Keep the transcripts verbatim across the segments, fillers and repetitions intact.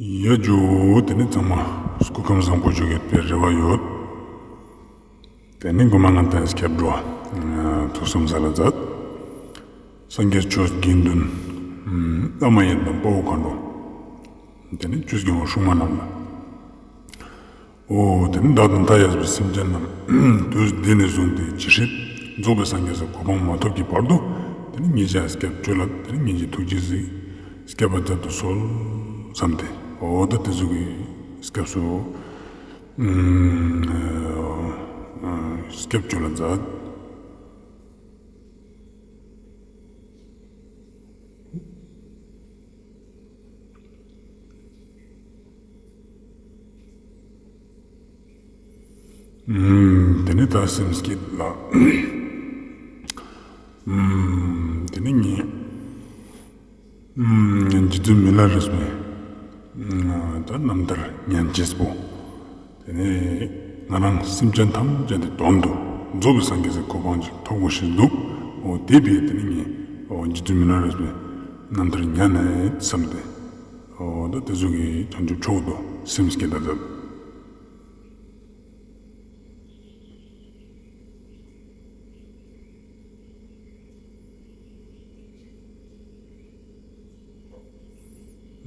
ཡ་ཇུ། དེ་ནི་ཚང་མ་སྐུ་ཁམས་བཟང་པོ་ཞིག་ཡོད་པའི་རེ་བ་ཡོད། དེ་ནི་གོ་མ་ང་དང་སྐྱབས་འགྲོ་ཐུགས་བསམ་ས་ལ་མཛད། སངས་རྒྱས་ཆོས་དགེ་འདུན་བླ་མ་ཡོན་ཏན་དཔའ་བོ་མཁའ་འགྲོ། དེ་ནི་ཆོས་རྒྱལ་བ་སྲུང་མ་རྣམས་ལ། འོ་དེ་ནི་བདག་དང་མཐའ་ཡས་པའི་སེམས་ཅན་རྣམས་དུས་འདི་ནས་བཟུང་སྟེ་ཇི་སྲིད་རྫོགས་པའི་སངས་རྒྱས་སི་གོ་འཕང་མ་ཐོབ་ཀྱི་བར་དུ། དེ་ནི་ངེད་ཅག་སྐྱབས་བཅོལ་ལ། དེ་ནི་ངེད་ཅག་ཐུགས་རྗེས་གཟིགས་སྐྱབས་པ་མཛད་དུ་གསོལ་བསམ་སྟེ། འོ་ད་དེ་ཟུག་གི་སྐྱབས་སུ་སྐྱབས་བཅོལ་ལ་མཛད། ཨུམ། དེ་ནི་ད་སེམས་བསྐྱེད་ལ། ཨུམ། དེ་ནི་ངས། ཨུམ། རྗེ་བཙུན་མི་ལ་རས་པའི། ཨུམ། ད་རྣམ་ཐར་ཉན་ཅེས་པོ། དེ་ནི་ང་རང་སེམས་ཅན་ཐམས་ཅད་དེ་དོན་དུ་རྫོགས་པའི་སངས་རྒྱས་སི་གོ་འཕང་ཅིག་ཐོབ་དགོས་ཤེས་འདུག། འོ་དེ་བས་དེ་ནི་ངས་འོ་རྗེ་བཙུན་མི་ལ་རས་པའི་རྣམ་ཐར་ཉན་ནས་བསམ་སྟེ། འོ་ད་དེ་ཟུག་གི་བྱང་ཆུབ་མཆོག་ཏུ་སེམས་བསྐྱེད་ད་མཛད།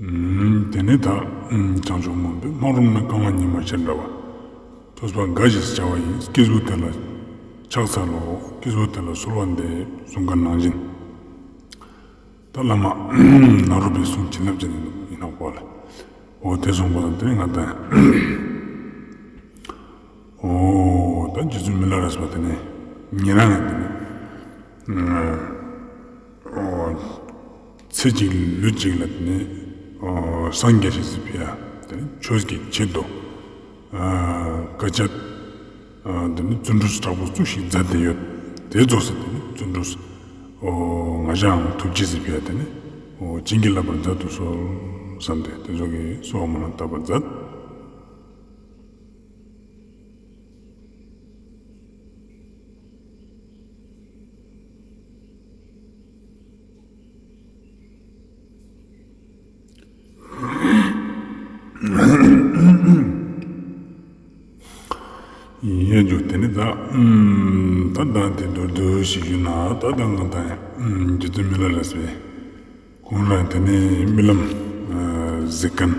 ཨུམ། དེ་ནས་ད་བྱང་ཆུབ་སྨོན་པའི་སྨོན་ལམ་ནི་རྐང་པ་ཉི་མ་ཆེར་འདྲ་བ། ཐོས་པ་དགའ་ཞེས་བྱ་བ་ཡི། སྐྱེས་བུ་དེ་ལ་ཕྱག་འཚལ་ལོ། སྐྱེས་བུ་དེ་ལ་གསོལ་བ་འདེབས། གསུངས་པ་ནང་བཞིན། ད་བླ་མ་ནཱ་རོ་པའི་གསུང་བྱིན་རླབས་ཅན་ཡིན་ནོག་པ་ལ། འོ་དེ་གསུངས་པ་དང་དེ་ང་དང་། འོ་ད་རྗེ་བཙུན་མི་ལ་རས་པ་དེ་ནི་ཉེ་རང་ཡང་དེ་ནི། འོ་ཚེ་གཅིག་ལུས་གཅིག་ལ་དེ་ནི་འོ་སངས་རྒྱས་ཤིག་སི་ཕི་ཡ་དེ་ནི་ཆོས་ཀྱི་ཆེད་དུ་དཀའ་སྤྱད། དེ་ནི་བརྩོན་འགྲུས་དྲག་པོ་ཙུག་ཞིག་མཛད་དེ་ཡོད། དེ་རྫོགས་སེ་དེ་ནི་བརྩོན་འགྲུས་འོ་ང་ཞའང་ཐུགས་རྗེས་གཟིགས་པའི་དེ་ནི་འོ་བྱིན་གྱིས་བརླབས་པར་མཛད་དུ་གསོལ་བསམ་སྟེ་དེ་ཚོ་གི་གསོལ་བ་སྨོན་ལམ་བཏབ་པར་མཛད། ཡིན་ཡ་ཇུ། དེ་ནི་ད་ད་ད་དེ་མདོར་བསྡུས་ཤིག་ཞུ་ན་ད་ད་ང་ད་རྗེ་བཙུན་མི་ལ་རས་པའི་ཁོང་རང་དེ་ནི་རྨི་ལམ་གཟིགས་མཁན་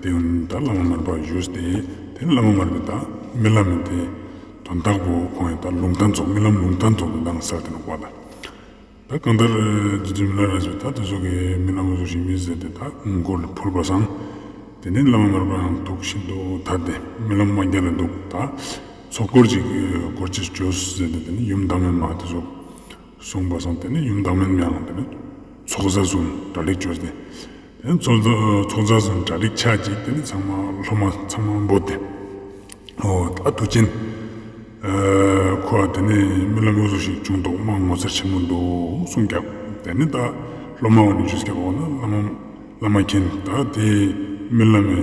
དེ་ད་བླ་མ་མར་པ་བཞུགས་ཏེ་དེ་ནི་བླ་མ་མར་པའི་ད་རྨི་ལམ་དེ་དོན་དག་པོ་ཁོང་ཡང་ད་ལུང་བསྟན་ཙོགས་རྨི་ལམ་ལུང་བསྟན་ཙོགས་དང་ས་དེ་ནོག་པ་ལ། ད་གང་ལྟར་རྗེ་བཙུན་མི་ལ་རས་པའི་ད་དེ་ཚོ་གི་རྨི་ལམ་བཟོ་ཞིག་མི་ཟེར་ཏེ་ད་མགོ་ལ་ཕུར་པ་སང་། དེ་ནི་བླ་མ་མར་པ་ཡང་ཐུགས་ཤིན་ཏུ་ཐད་དེ་རྨི་ལམ་མ་རྒྱལ་ལ་འདུག། ད་ཚོགས་འཁོར་ཅིག་འཁོར་ཅེས་བྱོས་ཟེར་ཏེ་དེ་ནི་ཡུམ་བདག་མེད་མ་དེ་ཚོ་གསུངས་པ་སང་དེ་ནི་ཡུམ་བདག་མེད་མའང་དེ་ནི་ཚོགས་བཟའ་ཚང་གྲ་སྒྲིག་བྱོས་ཏེ། དེ་ནི་ཚོགས་བཟའ་ཚང་གྲ་སྒྲིག་ཆ་ཅིག་དེ་ནི་ཚང་མ་སློབ་མ་ཚང་མ་འབོད་དེ། འོ་ད་དུས་ཆེན་ཁོ་དེ་ནི་རྨི་ལམ་འོ་ཟུག་ཞིག་བྱུང་འདུག་མ་ངོ་མཚར་ཆེན་མོ་འདུག་གསུངས་ཀྱག། དེ་ནི་ད་སློབ་མ་འོ་ནི་ཞུས་ཀྱག། འོ་ན་བླ་མ་བླ་མ་མཁྱེན། ད་དེ་རྨི་ལམ་མི་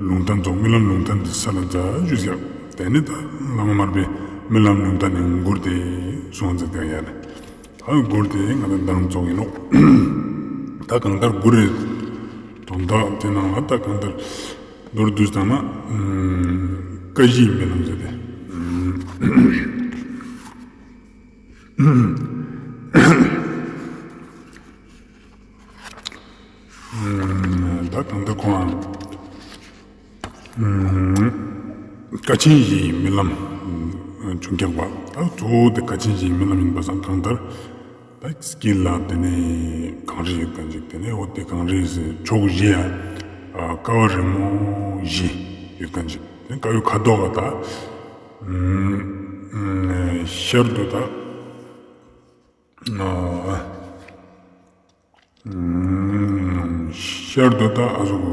ལུང་བསྟན་ཙོགས་རྨི་ལམ་ལུང་བསྟན་དེ་ས་ལ་མཛད་ཞུས་ཀྱག། དེ་ནི་ད་བླ་མ་མར་པའི་རྨི་ལམ་ལུང་བསྟན་ནི་མགུར་དེ་གསུངས་མཛད་ཀྱག་ཡ་ལེ། ཨ་མགུར་དེ་ང་ད་མདང་ཙོགས་ཡིན་ནོག། ད་གང་ལྟར་མགུར་རི་དོན་དག་དེ་ནང་ལ་ད་གང་ལྟར་མདོར་བསྡུས་བཏང་ན་ཨུམ་བཀའ་བཞིའི་རྨི་ལམ་ཟེར་ཏེ། ཨུམ་ད་གང་ལྟར་ཁོང་ཨུམ་ཀ་ཆེན་བཞིའི་རྨི་ལམ་བྱུང་ཀྱག་པ། ད་གཙོ་བོ་དེ་ཀ་ཆེན་བཞིའི་རྨི་ལམ་ཡིན་པ་སང་གང་ལྟར་ད་དཀྱིལ་ལ་དེ་ནས་གངས་རི་ཡོད་མཁན་ཅིག། དེ་ནས་འོ་དེ་གངས་རི་ཟེར་ཕྱོགས་བཞི་ཡ་ཀ་བ་རི་མོ་བཞི་ཡོད་མཁན་ཅིག། དེ་ཀ་བའི་ཁ་དོག་ག་ད་ཤར་དུ་ད་ཤར་དུ་ད་ཨ་ཟུག་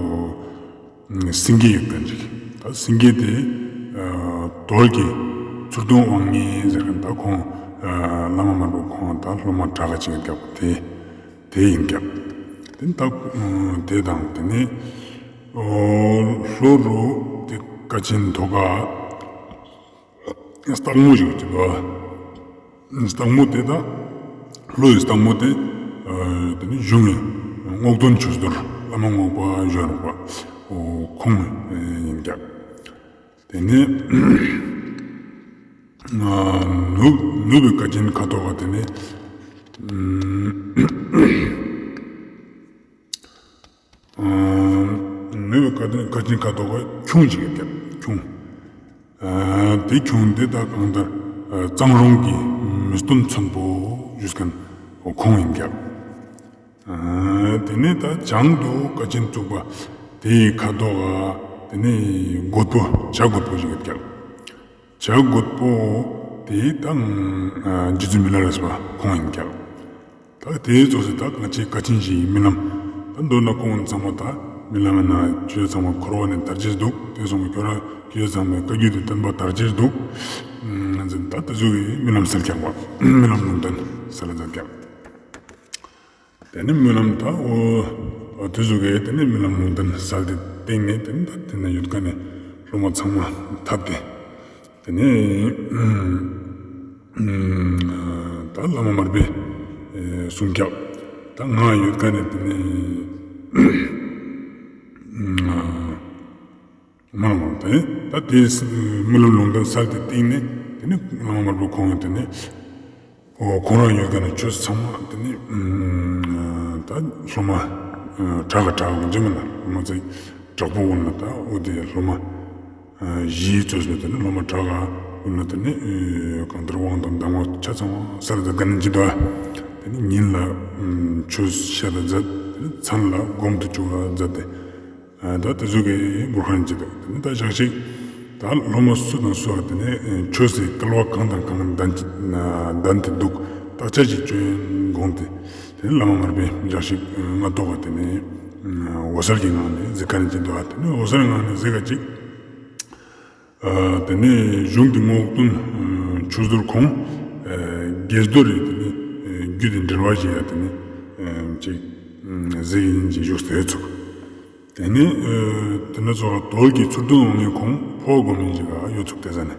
སེང་གེ་ཡོད་མཁན་ཅིག། ད་སེང་གེ་དེ་རྡོལ་གྱི་མཚུར་སྟོན་དབང་ངེ་ཟེར་མཁན་ད་ཁོང་བླ་མ་མར་པ་ཁོང་ད་སློབ་མ་གྲྭ་ཁ་ཅིག་རྒྱག་པ་དེ་དེ་ཡིན་ཀྱག། དེ་ད་དེ་དང་དེ་ནས་ལྷོ་རུ་དེ་ཀ་ཆེན་མདོ་ཁ་སྟག་མོ་ཞིག་ཡོད་ཀྱི་འདུག། སྟག་མོ་དེ་དང་ལྷོ་ཡི་སྟག་མོ་དེ་དེ་ནི་གཞུང་ངི་རྔོག་སྟོན་ཆོས་རྡོར་བླ་མ་རྔོག་པ་གཞོན་རིག་པ། ཁོང་ཡིན་ཀྱག། དེ་ནས་ནུབ་ནུབ་པའི་བཀའ་དྲིན་ཁ་དོག་ག་དེ་ནས་ནུབ་པའི་བཀའ་དྲིན་ཁ་དོག་ག་ཁྱུང་ཅིག་ཡོད་ཀྱག། ཁྱུང་། དེ་ཁྱུང་དེ་ད་གང་ལྟར་གཙང་རོང་གི་མི་སྟོན་ཚོན་པོ་ཞུས་མཁན་ཁོང་ཡིན་ཀྱག། དེ་ནས་ད་བྱང་དུ་བཀའ་དྲིན་བཙུགས་པ་དེའི་ཁ་དོག་ག་དེ་ནས་རྒོད་པོ་བྱ་རྒོད་པོ་ཞིག་ཡོད་ཀྱག། བྱ་རྒོད་པོ་དེ་ད་རྗེ་བཙུན་མི་ལ་རས་པ་ཁོང་ཡིན་ཀྱག། ད་དེའི་ཙོགས་སེ་ད་གང་ཅི་བཀའ་དྲིན་ཞིག་ཡིན་མིན་ནམ། ད་མདོར་ན་ཁོང་ཚང་མ་ད་རྨི་ལམ་ན་ཆོས་ཚང་མ་འཁོར་བ་ནས་ཐར་ཅེས་འདུག། དེ་སོང་ཁྱོད་རང་ཆོས་ཚང་མའི་བཀའ་བརྒྱུད་དེ་བསྟན་པ་དར་ཅེས་འདུག། ཟེར་ད་དེ་ཟུག་གི་རྨི་ལམ་གསལ་ཀྱག་པ། རྨི་ལམ་ལུང་བསྟན་གསལ་མཛད་ཀྱག། དེ་ནས་རྨི་ལམ་ད་འོ་དེ་ཟུག་གི་དེ་ནས་རྨི་ལམ་ལུང་བསྟན་གསལ་ཏེ་སྟེང་ནས་དེ་ནས་ད་དེ་ན་ཡོད་མཁན་ནི་སློབ་མ་ཚང་མ་ཐབས་ཏེ། དེ་ནས་ད་བླ་མ་མར་པས་གསུངས་ཀྱག། ད་ང་ཡོད་མཁན་ནི་དེ་ནས་མ་ལ་མ་དེ་ད་དེ་རྨི་ལམ་ལུང་བསྟན་གསལ་ཏེ་སྟེང་ནས་དེ་ནས་བླ་མ་མར་པ་ཁོང་ཡང་དེ་ནས་འོ་ཁོང་རང་ཡོད་མཁན་ནི་ཆོས་ཚང་མ་དེ་ནས་ད་སློབ་མ་གྲགས་ཀ་གྲགས་ཀ་འཇིགས་མེད་ན་སློབ་མ་ཚེ་དྲག་པོ་འོ་ན་ད་འོ་དེ་སློབ་མ་བཞི་ཙོགས་པོ་དེ་ནས་སློབ་མ་གྲགས་ཀ་འོ་ན་དེ་ནས་གང་ལྟར་དབང་དང་གདམས་ངག་ཆ་ཚང་མ་གསལ་ཏེ་ག་ནས་ཅི་དོ། དེ་ནས་ཉིན་ལ་ཆོས་བཤད་པ་མཛད། དེ་ནས་མཚན་ལ་སྒོམ་དུ་བཅུག་པ་མཛད་དེ། ད་དེ་ཟུག་གི་འབུར་ཁན་ཅིག་འདུག། དེ་ནས་ད་ཞག་ཅིག་ད་སློབ་མ་སུ་དང་སུ་དེ་ནས་ཆོས་སི་སྐལ་བ་གང་དང་གང་ལྡན་ལྡན་ཏེ་འདུག། བརྟག་དཔྱད་ཅིག་བཅོས་དགོངས་ཏེ། དེ་ནས་བླ་མ་མར་པས་ཞག་ཅིག་སྔ་ཏོག་ག་དེ་ནས་འོད་གསལ་གྱི་ངང་ནས་གཟིགས་ཁན་ཅིག་འདུག། དེ་ནས་འོད་གསལ་ངང་ནས་གཟིགས་ཁན་ཅིག། དེ་ནས་གཞུང་གི་རྨོག་སྟོན་ཆོས་རྫོགས་ཁོང་དགྱེས་རྡོར་རི་དེ་ནས་རྒྱུད་དེ་འགྲེལ་བ་ཞིག་ཡ་དེ་ནས་ཅིག་གཟིགས་ཡིན་ཅིག་བཞུགས་སྟེ་ཚུགས། དེ་ནས་དེ་ནས་ཚོ་ར་དོལ་གྱི་མཚུར་སྟོན་དབང་ངེ་ཁོང་འཕོ་བ་སྒོམ་ཡིན་ཅིག་ག་ཡོད་ཚུགས་དེ་ཟ་ནས།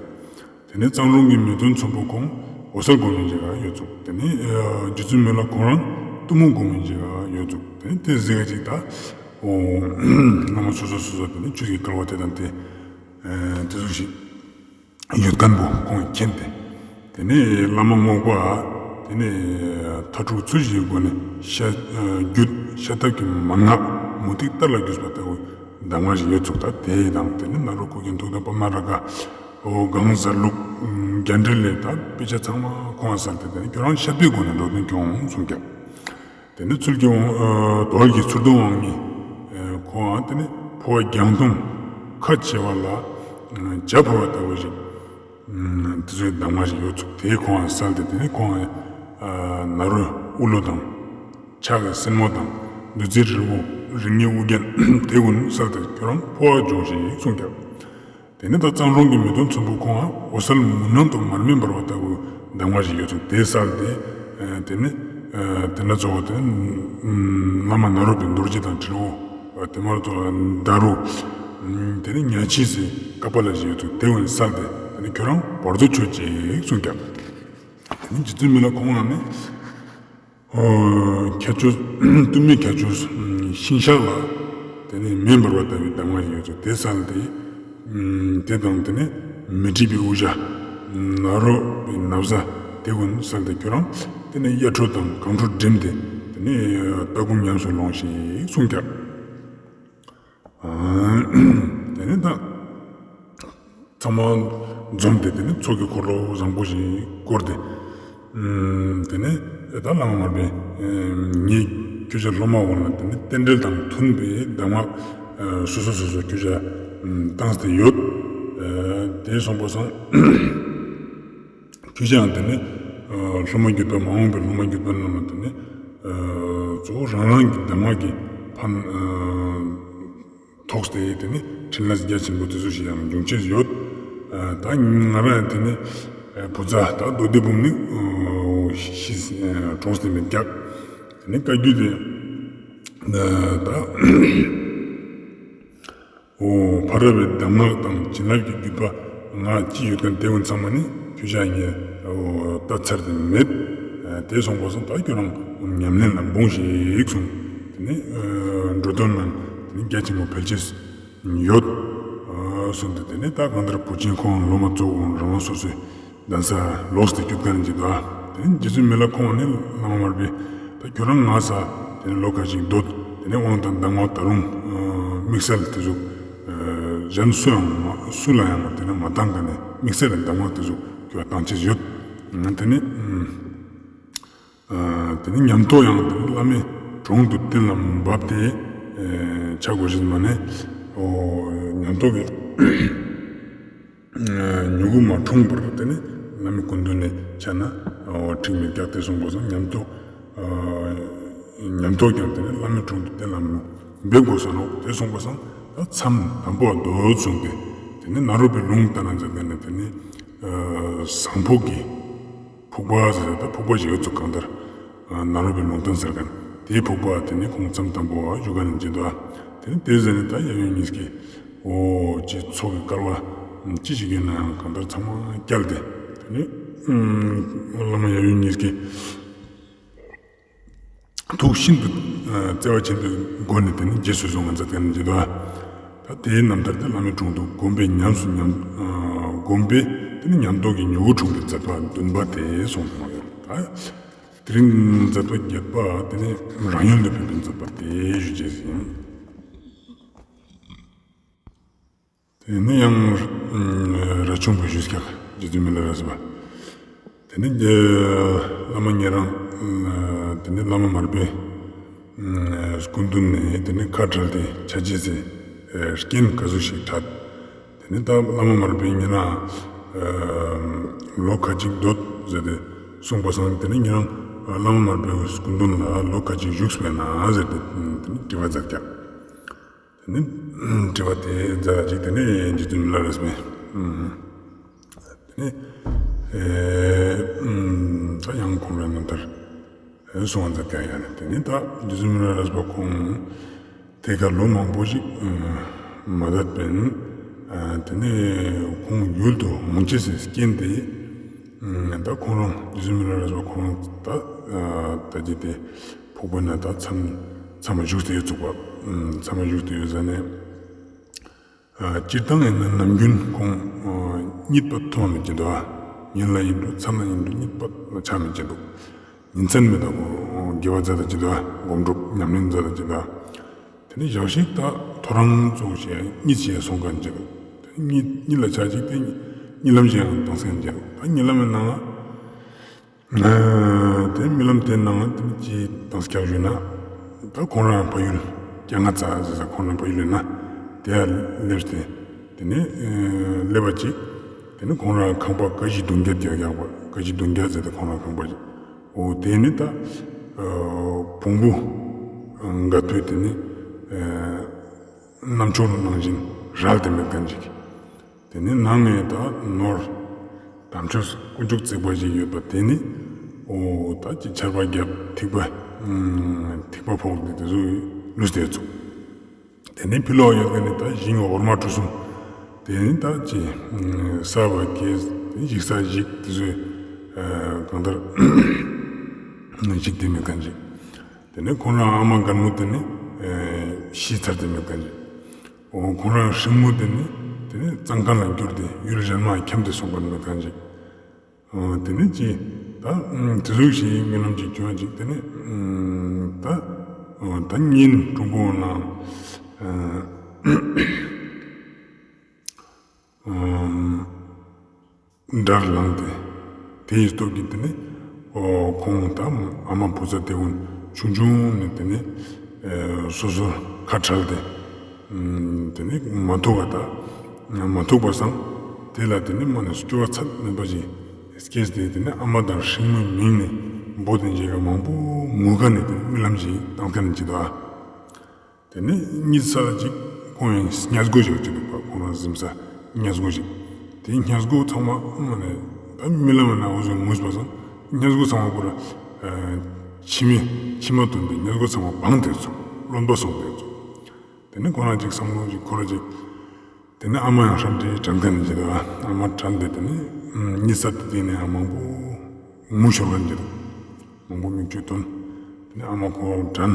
དེ་ནས་གཙང་རོང་གི་མི་སྟོན་ཚོན་པོ་ཁོང་འོད་གསལ་སྒོམ་ཡིན་ཅིག་ག་ཡོད་ཚུགས། དེ་ནས་རྗེ་བཙུན་མི་ལ་ཁོང་རང་གཏུམ་མོ་སྒོམ་ཡིན་ཅིག་ག་ཡོད་ཚུགས། དེ་ནས་དེ་གཟིགས་ཅིག་ད་འོ་བླ་མ་སོ་སོ་སོ་སོ་དེ་ནས་ཆོས་ཀྱི་སྐལ་བ་དེ་དང་དེ་དེ་ཚོ་ཞིག་ཡོད་མཁན་པོ་ཁོང་མཁྱེན་ཏེ། དེ་ནས་བླ་མ་རྨོག་པ་དེ་ནས་ཐ་ཕྲུག་ཚུལ་བཞིན་སྒོ་ནས་ཤ་རྒྱུད་ཤ་ཐབས་ཀྱི་མན་ངག་མུ་ཏིག་ལྟར་ལ་བརྒྱུས་པ་ལྟ་བུའི་གདམས་ངག་ཞིག་ཡོད་ཚུགས། ད་དེ་དང་དེ་ནས་ནཱ་རོ་ཁུ་རྒྱན་ཐུགས་དམ་པདྨ་རཱ་ག་འོ་གང་ཟག་ལུགས་རྒྱ་འགྲེལ་ལས་ད་དཔེ་ཆ་ཚང་མ་ཁོང་ང་གསལ་ཏེ་དེ་ནས་ཁྱོད་རང་ཤ་པའི་སྒོ་ནས་འགྲོ་དོན་སྐྱོང་གསུངས་ཀྱང་། དེ་ནས་ཚུལ་གྱི་དབང་དོལ་གྱི་མཚུར་སྟོན་དབང་ངེ་ཁོང་ང་དེ་ནས་འཕོ་བ་རྒྱང་མཐོང་ཁ་ཕྱེ་བ་ལ་བྱ་འཕོ་བ་ལྟ་བུ་ཞིག་དེ་ཚོའི་གདམས་ངག་ཞིག་ཡོད་ཚུགས། དེ་ཁོང་ང་གསལ་ཏེ་དེ་ནས་ཁོང་ང་ནཱ་རོའི་དབུ་ལོ་དང་ཕྱག་གི་སེན་མོ་དང་བདུད་རྩིའི་རིལ་བུ་རིགས་ལྔའི་དབུ་རྒྱན་དེ་ཀུན་གསལ་ཏེ་ཁྱོད་རང་འཕོ་བ་འབྱུང་ཞིག་གསུངས་ཀྱང་། དེ་ནས་ད་གཙང་རོང་གི་མི་སྟོན་ཚོན་པོ་ཁོང་ང་འོད་གསལ་མུན་ནག་ཏུ་མར་མེ་འབར་བ་ལྟ་བུའི་གདམས་ངག་ཞིག་ཡོད་ཚུགས། དེ་གསལ་ཏེ་དེ་ནས་དེ་ན་གཙོ་བོ་དེ་བླ་མ་ནཱ་རོ་པའི་རྡོ་རྗེ་དང་དྲིལ་བུ་དེ་མ་གཏོགས་ཌཱ་རུ་དེ་ནས་ཉ་ཆི་སི་ཀ་པཱ་ལ་ཞིག་ཡོད་ཚུགས། དེ་ཀུན་གསལ་ཏེ་དེ་ནས་ཁྱོད་རང་བར་དོ་ཆོད་ཅིག་གསུངས་ཀྱང་། དེ་ནས་རྗེ་བཙུན་མི་ལ་ཁོང་ང་ནི། ཁྱད་ཆོས་གཏུམ་མོའི་ཁྱད་ཆོས་ཤིང་ཤག་ལ་དེ་ནས་མེ་འབར་བ་ལྟ་བུའི་གདམས་ངག་ཡོད་ཚུགས། དེ་གསལ་ཏེ་དེ་དང་དེ་ནས་མེ་དྲིས་པའི་དབུ་ཞྭ་ནཱ་རོ་པའི་ན་བཟའ་དེ་ཀུན་གསལ་ཏེ་ཁྱོད་རང་དེ་ནས་གཡའ་ཁྲོད་དང་གངས་ཁྲོད་འགྲིམས་ཏེ་དེ་ནས་ལྟ་སྒོམ་ཉམས་སུ་ལོངས་ཤིག་གསུངས་ཀྱང་། དེ་ནས་ད་ཚང་མ་འཛོམས་ཏེ་དེ་ནས་ཚོགས་ཀྱི་འཁོར་ལོ་བཟང་པོ་ཞིག་བསྐོར་ཏེ། དེ་ནས་ད་བླ་མ་མར་པས་ངའི་ཁྱོད་ཅག་སློབ་མ་འོ་ན་དེ་ནས་རྟེན་འབྲེལ་དང་མཐུན་པའི་གདམས་ངག་སོ་སོ་སོ་སོ་ཁྱོད་ཅག་བཏང་སྟེ་ཡོད། དེ་སོང་པ་སང་ཁྱོད་ཅག་དེ་ནས་སློབ་མ་བརྒྱུད་པ་མ་འོངས་པའི་སློབ་མ་བརྒྱུད་པ་རྣམས་ལ་དེ་ནས་གཙོ་བོ་རང་རང་གི་གདམས་ངག་གི་ཕན་ཐོགས་ཏེ་དེ་ནི་ཕྲིན་ལས་རྒྱ་ཆེན་པོ་དེ་ཚོ་ཞིག་ཡང་འབྱུང་ཅེས་ཡོད། ད་ང་རང་དེ་ནི་བུ་ཚ་ད་མདོ་སྡེ་འབུམ་ནི་ཤི་གྲོངས་ཏེ་མེད་ཀྱག། དེ་ནི་བཀའ་བརྒྱུད་དེ་ད་འོ་ཕ་རོལ་པོའི་གདམས་ངག་དང་བྱིན་རླབས་ཀྱི་བརྒྱུད་པ་ང་ཅི་ཡོད་མཁན་དེ་ཀུན་ཚང་མ་ནི་ཁྱོད་ཅག་ངས་ད་ཚར་ཏེ་མེད། དེ་སོང་པ་སང་ད་ཁྱོད་རང་ཉམས་ལེན་ལ་འབུངས་ཤིག་གསུངས། དེ་ནི་འགྲོ་དོན་ནང་དེ་ནི་རྒྱ་ཆེན་པོ་ཕལ་ཆེར་ ཡོད། ཨ་གསུངས་ཏེ་དེ་ནས་ད་གང་ལྟར་བུ་ཆེན་ཁོང་སློབ་མ་ཚོ་རང་སོ་སོའི་གདན་ས་ལོགས་ཏེ་སྐྱོད་མཁན་ཅིག་འདུག། དེ་ནས་རྗེ་བཙུན་མི་ལ་ཁོང་ནི་བླ་མ་མར་པས་ད་ཁྱོད་རང་ང་ས་དེ་ནས་ལོ་ཁ་ཅིག་སྡོད། དེ་ནས་དབང་དང་གདམས་ངག་ད་རུང་དམིགས་བསལ་དེ་ཟུག་གཞན་སུ་ཡང་མ་སུ་ལ་ཡང་དེ་ནས་མ་བཏང་མཁན་ནི་དམིགས་བསལ་གདམས་ངག་དེ་ཟུག་ཁྱོད་བཏང་ཅེས་ཡོད། དེ་ནས་ཨ་དེ་ནས་ཉམས་རྟོགས་ཡང་དེ་ནས་བླ་མའི་དྲུང་དུ་གཏན་ལ་འབབ་སྟེ་ཨེ་ཆ་དགོས་ཤེས་མ་ནས་ཨོ་ཉམས་རྟོགས་ཀྱི་ཨེ་མྱུ་གུ་མ་འཁྲུངས་བར་དུ་དེ་ནས་བླ་མའི་སྐུ་མདུན་ནས་ཆ་ན་ཨོ་འགྲིག་མི་རྒྱག་སྟེ་གསུངས་པ་སང་ཉམས་རྟོགས་ཨ་ཉམས་རྟོགས་ཀྱང་དེ་ནས་བླ་མའི་དྲུང་དུ་གཏན་ལ་འབེབས་དགོས་ས་ནོག། དེ་གསུངས་པ་སང་ད་མཚམས་དམ་པོ་འདོད་གསུངས་ཏེ་དེ་ནས་ནཱ་རོ་པའི་ལུང་བསྟན་ན་མཛད་དེ་ནས་དེ་ནས་ཨ་བཟང་པོ་གི་ཕུག་པ་ཟེར་ད་ཕུག་པ་ཞིག་ཡོད་ཚུལ་གང་ལྟར་ཨ་ནཱ་རོ་པའི་ལུང་བསྟན་ཟེར་མཁན་དེའི་ཕུག་པ་དེ་ནས་ཁོང་མཚམས་དམ་པོ་བ་བཞུགས་མཁན་ཅིག་འདུག། དེ་ནས་དེ་ཟེར་ནས་ད་ཡབ་ཡུམ་གཉིས་ཀྱིས་ཨོ་ཅི་ཚོགས་ཀྱི་སྐལ་བ་ཅི་ཞིག་ཡོད་ན་ཡང་གང་ལྟར་ཚང་མ་བསྐྱལ་ཏེ་དེ་ནས་ཨ་བླ་མ་ཡབ་ཡུམ་གཉིས་ཀྱིས་ཐུགས་ཤིན་ཏུ་ཨ་བརྩེ་བ་ཅན་དུ་སྒོ་ནས་དེ་ནས་རྗེས་སུ་བཟུང་བ་མཛད་མཁན་ཅིག་འདུག། ད་དེའི་རྣམ་ཐར་དེ་བླ་མའི་དྲུང་དུ་བསྒོམས་པས་ཉམས་སུ་ཉམས་ཨ་བསྒོམས་པས་དེ་ནས་ཉམས་རྟོགས་ཀྱི་མྱུ་གུ་འཁྲུངས་པའི་མཛད་པ་བདུན་པ་དེ་གསུངས་པ་ཡོད། ད་དེ་རིང་མཛད་པ་བརྒྱད་པ་དེ་ནས་རང་ཡུལ་དུ་ཕེབས་པའི་མཛད་པ་དེ་ཞུ་རྒྱུ་ཡིན། དེ་ནས་ཡང་ཨ་རས་ཆུང་པའི་ཞུས་ཀྱག་རྗེ་བཙུན་མི་ལ་རས་པ། དེ་ནས་ཨ་བླ་མ་ཉེ་རང་ཨ་དེ་ནས་བླ་མ་མར་པའི་ཨ་སྐུ་མདུན་ནས་དེ་ནས་ཁ་བྲལ་ཏེ་ཆ་ཅེས་སི་ཨ་རྐྱེན་ག་ཟུག་ཞིག་འཕྲད། དེ་ནས་ད་བླ་མ་མར་པའི་ཉེ་རང་ཨ་ལོ་ཁ་ཅིག་སྡོད་ཟེར་ཏེ་གསུངས་པ་སང་དེ་ནས་ཉེ་རང་ཨ་བླ་མ་མར་པའི་སྐུ་མདུན་ལ་ལོ་ཁ་ཅིག་བཞུགས་པས་ན་ཟེར་ཏེ་དེ་ནས་དྲི་བ་མཛད་ཀྱག། དེ་ནས་དྲི་བ་དེ་མཛད་ཅིག་དེ་ནས་རྗེ་བཙུན་མི་ལ་རས་པས། དེ་ནས་ཨེ་ད་ཡང་ཁོང་རང་རྣམ་ཐར་གསུང་བ་མཛད་ཀྱག་ཡ་ནས་དེ་ནས་ད་རྗེ་བཙུན་མི་ལ་རས་པ་ཁོང་དེ་ཁར་ལོ་མང་པོ་ཞིག་མ་འདས་པས། དེ་ནས་ཁོང་ཡུལ་དུ་འོང་ཅེས་སི་རྐྱེན་དེ་ད་ཁོང་རང་རྗེ་བཙུན་མི་ལ་རས་པ་ཁོང་རང་ད་ད་ཅི་དེ་ཕུག་པ་ན་ད་མཚམས་མཚམས་མ་བཞུགས་ཏེ་ཡོད་ཚུགས་པ། མཚམས་མ་བཞུགས་ཏེ་ཡོད་ཟ་ནས་ཨ་སྤྱིར་བཏང་ཡིན་ན་ནམ་རྒྱུན་ཁོང་ཨ་གཉིད་པ་ཐོང་མེད་ཀྱི་འདུག། ཨ་ཉིན་ལ་ཡིན་འགྲོ་མཚན་ལ་ཡིན་འགྲོ་གཉིད་པ་ཆ་མེད་ཀྱི་འདུག། ཉིན་མཚན་མེད་ད་ཁོ་དགེ་བ་མཛད་ད་ཅི་འདུག། སྒོམ་སྒྲུབ་ཉམས་ལེན་མཛད་ད་ཅི་འདུག། དེ་ནས་ཞག་ཞིག་ད་ཐོ་རངས་ཙོགས་ཤིག་གཉིད་ཅིག་སོང་མཁན་ཅིག་འདུག། དེ་གཉིད་གཉིད་ལ་ཆ་ཅིག་དེ་གཉིད་ལམ་ཞིག་ཡང་བཏང་སེ་ཡང་ཅིག་འདུག། ད་གཉིད་ལམ་ཡང་ནང་ཨ་དེ་རྨི་ལམ་དེ་ནང་དེ་ཅི་བཏང་སྐྱག་ཞུས་ན། ད་ཁོང་རང་ཕ་ཡུལ་སྐྱ་རྔ་ཙ་ཟེར་ས་ཁོང་རང་ཕ་ཡུལ་ཡིན་ན་དེ་ཡ་སླེབས་ཏེ་དེ་ནས་ཨ་སླེབས་པ་ཅིག། དེ་ནས་ཁོང་རང་ཁང་པ་ཀ་བཞི་བདུན་བརྒྱད་དེ་ཡག་པ་ཀ་བཞི་བདུན་བརྒྱད་ཟེར་ཏེ་ཁོང་རང་ཁང་པ་ཅིག། འོ་དེ་ནས་ད་ཨ་བོང་བུ་ཨ་འགའ་ཐུལ་དེ་ནས་ཨ་རྣམ་ཅོག་ནང་བཞིན་རལ་ཏེ་མེད་མཁན་ཅིག། དེ་ནས་ནང་ནས་ད་ནོར་དམ་ཆོས་དཀོན་མཆོག་བརྩེགས་པ་ཞིག་ཡོད་པ་དེ་ནི་འོ་ད་ཅི་ཆར་པ་བརྒྱབ་ཐིགས་པ་ཨ་ཐིགས་པ་ཕོག་སྟེ་དེ་ཚོ་ལུས་ཏེ་ཚུགས། དེ་ནས་ཕི་ལོགས་ཡོད་མཁན་ནི་ད་ཞིང་འོར་མ་གྲུ་གསུམ། དེ་ནི་ད་ཅི་ཨ་ས་བ་ཀེ་དེ་ཞིག་ས་ཞིག་དེ་ཚོ་ཨ་གང་ལྟར་ཞིག་དེ་མེད་མཁན་ཅིག། དེ་ནས་ཁོང་རང་ཨ་མ་རྒན་མོ་དེ་ནི་ཨེ་ཤི་ཚར་ཏེ་མེད་མཁན་ཅིག། འོ་ཁོང་རང་སྲིང་མོ་དེ་ནི་དེ་ནི་གཙང་ཁང་ལ་འགྱུར་ཏེ་ཡུལ་གཞན་མ་འཁྱམས་ཏེ་སོང་མཁན་མེད་མཁན་ཅིག། འོ་དེ་ནི་ཅི་ད་ཨ་དེ་ཟུག་ཞིག་རྨི་ལམ་ཅིག་བྱུང་ཅིག། དེ་ནི་ཨ་ད་འོ་ད་ཉིན་དྲུག་པོ་ནང་ཨ་ཨ་དགྲར་ལངས་ཏེ། དེའི་སྟོབས་ཀྱིས་དེ་ནི་ཨོ་ཁོང་དང་ཨ་མ་བུ་ཚ་དེ་ཀུན་ཆུང་ཆུང་ནས་དེ་ནི་ཨེ་སོ་སོར་ཁ་བྲལ་ཏེ་ཨམ་དེ་ནི་མ་ཐུག་པ་དང་མ་ཐུག་པ་སང་དེ་ལ་དེ་ནི་མ་ནི་སྐྱོ་བ་ཚད་མེད་པ་ཞིག་སྐྱེས་ཏེ་དེ་ནི་ཨ་མ་དང་སྲིང་མོའི་མིང་ནས་འབོད་དེ་མཇལ་ཁ་མང་པོ་ངུ་མཁན་ནི་དེ་ནི་རྨི་ལམ་ཞིག་བཏང་མཁན་ཅིག་འདུག། དེ་ནས་གཉིད་སད་ཅིག་ཁོང་ཡང་སྙལ་སྒོ་ཞིག་ཅིག་འདུག་པ། ཁོང་རང་གཟིམ་ས་སྙལ་སྒོ་ཞིག། དེ་སྙལ་སྒོ་ཚང་མ་མ་ནས་ད་རྨི་ལམ་ན་འོ་ཟུག་ངུས་པ་སང་སྙལ་སྒོ་ཚང་མ་པུ་ར་ཨ་མཆི་མས་མཆི་མ་བཏོན་ཏེ་སྙལ་སྒོ་ཚང་མ་བངས་ཏེ་ཚུགས། རློན་པ་སོང་སྟེ་ཚུགས། དེ་ནས་ཁོ་རང་ཅིག་བསམ་བློ་ཅིག་འཁོར་ཅིག། དེ་ནས་ཨ་མ་ཡང་ཧྲམ་ཏེ་དྲན་མཁན་ཅིག་འདུག། ཨ་མ་དྲན་ཏེ་དེ་ནས་གཉིད་སད་དེ་དེ་ནས་ཡང་མང་པོ་ངུ་ཤོར་མཁན་ཅིག་འདུག། མང་པོ་མིག་ཆུ་ཐོན། དེ་ནས་ཨ་མ་ཁོ་དྲན།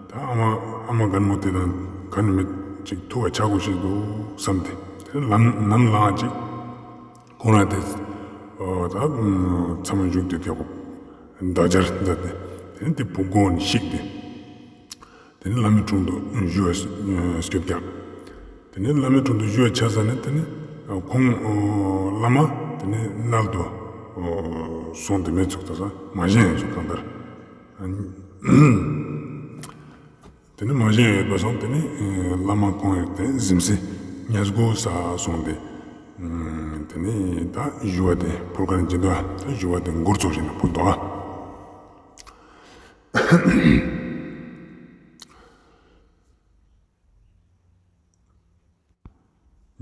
ད་ཨ་མ་ཨ་མ་རྒན་མོ་དེ་དང་ག་ནི་མེད་ ཅིག་ཐུགས་ལ་ཆགས་དགོས་ཤེས་འདུག་བསམ་སྟེ། དེ་ནས་ལམ་ནམ་ལངས་ཅིག་ཁོང་རང་དེ་ད་མཚམས་བཞུགས་ཏེ་ཐེག་པ་བདག་ཅག་མཛད་དེ། དེ་ནས་དེ་བུ་སྒོ་ནས་བཤིག་སྟེ། དེ་ནས་བླ་མའི་དྲུང་དུ་ཞུ་བར་སྐྱོད་ཀྱག་དེ་ནས་བླ་མའི་དྲུང་དུ་ཞུ་བར་ཆས་ནས་དེ་ནས་ཁོང་བླ་མ་དེ་ནས་མནལ་དུ་སོང་སྟེ་མེད་ཚུགས་ད་ས་མ་བཞེངས་ཡོད་ཚུགས་གང་ལྟར། དེ་ནས་མ་བཞེངས་ཡོད་པ་སོང་དེ་ནས་བླ་མ་ཁོང་ཡོད་དེ་གཟིམ་སའི་ཉལ་སྒོ་ས་སོང་སྟེ། དེ་ནས་ད་ཞུ་བ་དེ་ཕུལ་ཁན་ཅི་འདུག་ད་ཞུ་བ་དེ་མགུར་ཚོགས་ཤིག་ནས་ཕུལ་འདུག་